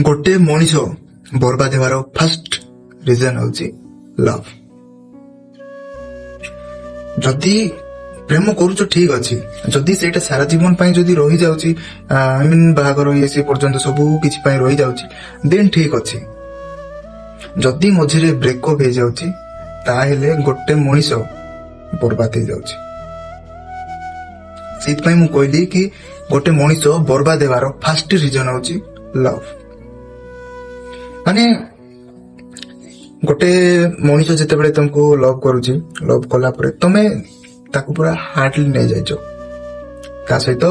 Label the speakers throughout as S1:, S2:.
S1: ଗୋଟେ ମଣିଷ ବର୍ବାଦ ହେବାର ଫାଷ୍ଟ ରିଜନ ହଉଛି ଲଭ୍। ଯଦି ପ୍ରେମ କରୁଛ, ଠିକ ଅଛି। ଯଦି ସେଇଟା ସାରା ଜୀବନ ପାଇଁ ଯଦି ରହିଯାଉଛି, I mean ବାହାଘର ଇଏ ସିଏ ପର୍ଯ୍ୟନ୍ତ ସବୁ କିଛି ପାଇଁ ରହିଯାଉଛି, ଦେନ୍ ଠିକ ଅଛି। ଯଦି ମଝିରେ ବ୍ରେକଅପ୍ ହେଇଯାଉଛି, ତାହେଲେ ଗୋଟେ ମଣିଷ ବର୍ବାଦ ହେଇଯାଉଛି। ସେଇଥିପାଇଁ ମୁଁ କହିଲି କି ଗୋଟେ ମଣିଷ ବର୍ବାଦ ହେବାର ଫାଷ୍ଟ ରିଜନ ହଉଛି ଲଭ୍। ମାନେ ଗୋଟେ ମଣିଷ ଯେତେବେଳେ ତମକୁ ଲଭ୍ କରୁଛି, ଲଭ୍ କଲା ପରେ ତମେ ତାକୁ ପୁରା ହାର୍ଡଲି ନେଇଯାଇଛ, ତା ସହିତ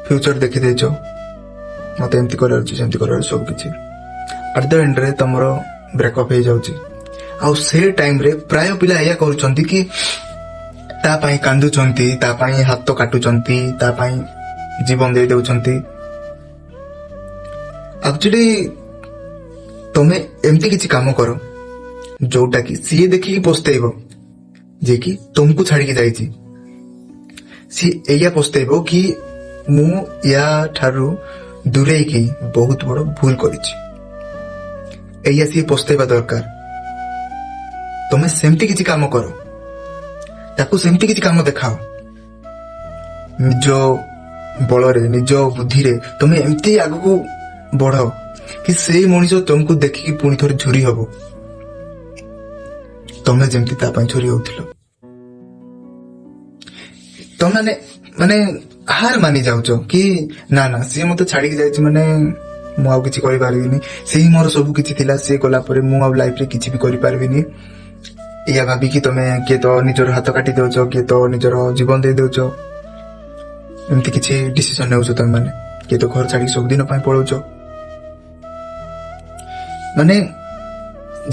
S1: ଫ୍ୟୁଚର ଦେଖିଦେଇଛ, ମତେ ଏମିତି କରିବାର ଅଛି, ସେମିତି କରିବାର ଅଛି, ସବୁ କିଛି। ଆଟ୍ the ଏଣ୍ଡରେ ତମର ବ୍ରେକଅପ୍ ହେଇଯାଉଛି। ଆଉ ସେ ଟାଇମରେ ପ୍ରାୟ ପିଲା ଏଇଆ କରୁଛନ୍ତି କି ତା ପାଇଁ କାନ୍ଦୁଛନ୍ତି, ତା ପାଇଁ ହାତ କାଟୁଛନ୍ତି, ତା ପାଇଁ ଜୀବନ ଦେଇ ଦେଉଛନ୍ତି। ଆକ୍ଚୁଆଲି ତମେ ଏମିତି କିଛି କାମ କର ଯୋଉଟା କି ସିଏ ଦେଖିକି ପସ୍ତେଇବ। ଯିଏ କି ତମକୁ ଛାଡିକି ଯାଇଛି, ସିଏ ଏଇଆ ପସ୍ତେଇବ କି ମୁଁ ୟା ଠାରୁ ଦୂରେଇକି ବହୁତ ବଡ ଭୁଲ କରିଛି। ଏଇଆ ସିଏ ପସ୍ତେଇବା ଦରକାର। ତମେ ସେମିତି କିଛି କାମ କର, ତାକୁ ସେମିତି କିଛି କାମ ଦେଖାଅ। ନିଜ ବଳରେ, ନିଜ ବୁଦ୍ଧିରେ ତମେ ଏମିତି ଆଗକୁ ବଢ କି ସେଇ ମଣିଷ ତମକୁ ଦେଖିକି ପୁଣି ଥରେ ଝୁରି ହବ, ତମେ ଯେମିତି ତା ପାଇଁ ଝୁରି ହଉଥିଲ। ତମେ ମାନେ ମାନେ ହାର ମାନି ଯାଉଛ କି ନା ନା, ସିଏ ମତେ ଛାଡିକି ଯାଇଛି, ମାନେ ମୁଁ ଆଉ କିଛି କରିପାରିବିନି, ସେ ହିଁ ମୋର ସବୁ କିଛି ଥିଲା, ସିଏ ଗଲା ପରେ ମୁଁ ଆଉ ଲାଇଫରେ କିଛି ବି କରିପାରିବିନି। ଏଇଆ ଭାବିକି ତମେ କିଏ ତ ନିଜର ହାତ କାଟି ଦଉଛ, କିଏ ତ ନିଜର ଜୀବନ ଦେଇ ଦଉଛ, ଏମିତି କିଛି ଡିସିସନ ନେଉଛ ତମେ ମାନେ। କିଏ ତ ଘର ଛାଡିକି ସବୁଦିନ ପାଇଁ ପଳଉଛ। ମାନେ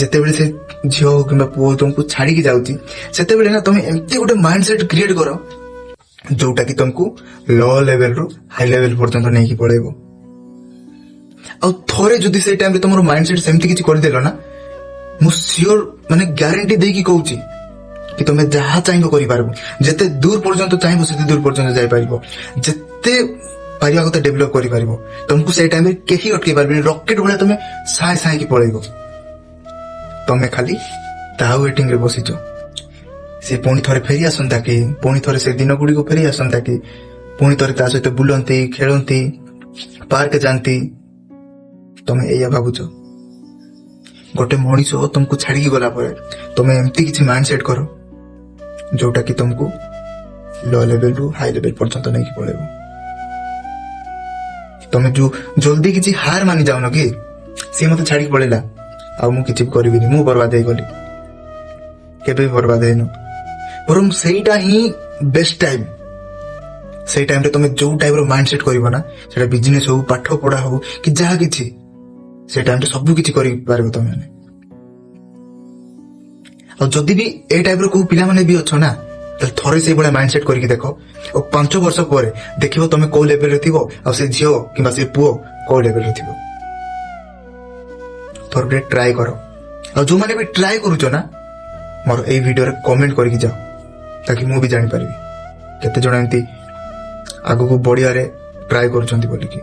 S1: ଯେତେବେଳେ ସେ ଝିଅ ହଉ କିମ୍ବା ପୁଅ ହଉ ତମକୁ ଛାଡିକି ଯାଉଛି, ସେତେବେଳେ ନା ତମେ ଏମିତି ଗୋଟେ ମାଇଣ୍ଡ ସେଟ୍ କ୍ରିଏଟ କର ଯୋଉଟା କି ତମକୁ ଲୋ ଲେଭେଲରୁ ହାଇ ଲେଭେଲ ପର୍ଯ୍ୟନ୍ତ ନେଇକି ପଳେଇବ। ଆଉ ଥରେ ଯଦି ସେଇ ଟାଇମରେ ତମର ମାଇଣ୍ଡ ସେଟ୍ ସେମିତି କିଛି କରିଦେଲ ନା, ମୁଁ ସିଓର, ମାନେ ଗ୍ୟାରେଣ୍ଟି ଦେଇକି କହୁଛି କି ତମେ ଯାହା ଚାହିଁବ କରିପାରିବ। ଯେତେ ଦୂର ପର୍ଯ୍ୟନ୍ତ ଚାହିଁବ, ସେତେ ଦୂର ପର୍ଯ୍ୟନ୍ତ ଯାଇପାରିବ। ଯେତେ ପାରିବା କଥା ଡେଭଲପ କରିପାରିବ। ତମକୁ ସେଇ ଟାଇମରେ କେହି ଅଟକେଇ ପାରିବେନି। ରକେଟ ଭଳିଆ ତମେ ସାଏଁ ସାଏଁକି ପଳେଇବ। ତମେ ଖାଲି ତା ୱେଟିଂ ରେ ବସିଛ, ସେ ପୁଣି ଥରେ ଫେରି ଆସନ୍ତା କି, ପୁଣି ଥରେ ସେ ଦିନ ଗୁଡିକୁ ଫେରି ଆସନ୍ତା କି, ପୁଣି ଥରେ ତା ସହିତ ବୁଲନ୍ତି, ଖେଳନ୍ତି, ପାର୍କ ଯାଆନ୍ତି। ତମେ ଏଇଆ ଭାବୁଛ। ଗୋଟେ ମଣିଷ ତମକୁ ଛାଡିକି ଗଲା ପରେ ତମେ ଏମିତି କିଛି ମାଇଣ୍ଡ ସେଟ୍ କର ଯୋଉଟା କି ତମକୁ ଲୋ ଲେଭେଲରୁ ହାଇ ଲେଭେଲ ପର୍ଯ୍ୟନ୍ତ ନେଇକି ପଳେଇବ। ତମେ ଯୋଉ ଜଲ୍ଦି କିଛି ହାର ମାନି ଯାଉନ କି ସିଏ ମତେ ଛାଡିକି ପଳେଇଲା, ଆଉ ମୁଁ କିଛି ବି କରିବିନି, ମୁଁ ବର୍ବାଦ ହେଇଗଲି। କେବେ ବି ବର୍ବାଦ ହେଇନ, ବରଂ ସେଇଟା ହିଁ ବେଷ୍ଟ ଟାଇମ। ସେଇ ଟାଇମରେ ତମେ ଯୋଉ ଟାଇପର ମାଇଣ୍ଡ ସେଟ୍ କରିବ ନା, ସେଟା ବିଜନେସ ହଉ, ପାଠ ପଢା ହଉ କି ଯାହା କିଛି, ସେ ଟାଇମରେ ସବୁ କିଛି କରିପାରିବ ତମେ ମାନେ। ଆଉ ଯଦି ବି ଏଇ ଟାଇପର କୋଉ ପିଲାମାନେ ବି ଅଛ ନା, ତାହେଲେ ଥରେ ସେଇଭଳିଆ ମାଇଣ୍ଡ ସେଟ୍ କରିକି ଦେଖ ଆଉ 5 ବର୍ଷ ପରେ ଦେଖିବ ତମେ କୋଉ ଲେଭେଲରେ ଥିବ ଆଉ ସେ ଝିଅ କିମ୍ବା ସେ ପୁଅ କୋଉ ଲେଭେଲରେ ଥିବ। ଥରେ ଟିକେ ଟ୍ରାଏ କର। ଆଉ ଯୋଉମାନେ ବି ଟ୍ରାଏ କରୁଛ ନା, ମୋର ଏଇ ଭିଡିଓରେ କମେଣ୍ଟ କରିକି ଯାଅ, ତାକି ମୁଁ ବି ଜାଣିପାରିବି କେତେ ଜଣ ଏମିତି ଆଗକୁ ବଢିବାରେ ଟ୍ରାଏ କରୁଛନ୍ତି ବୋଲିକି।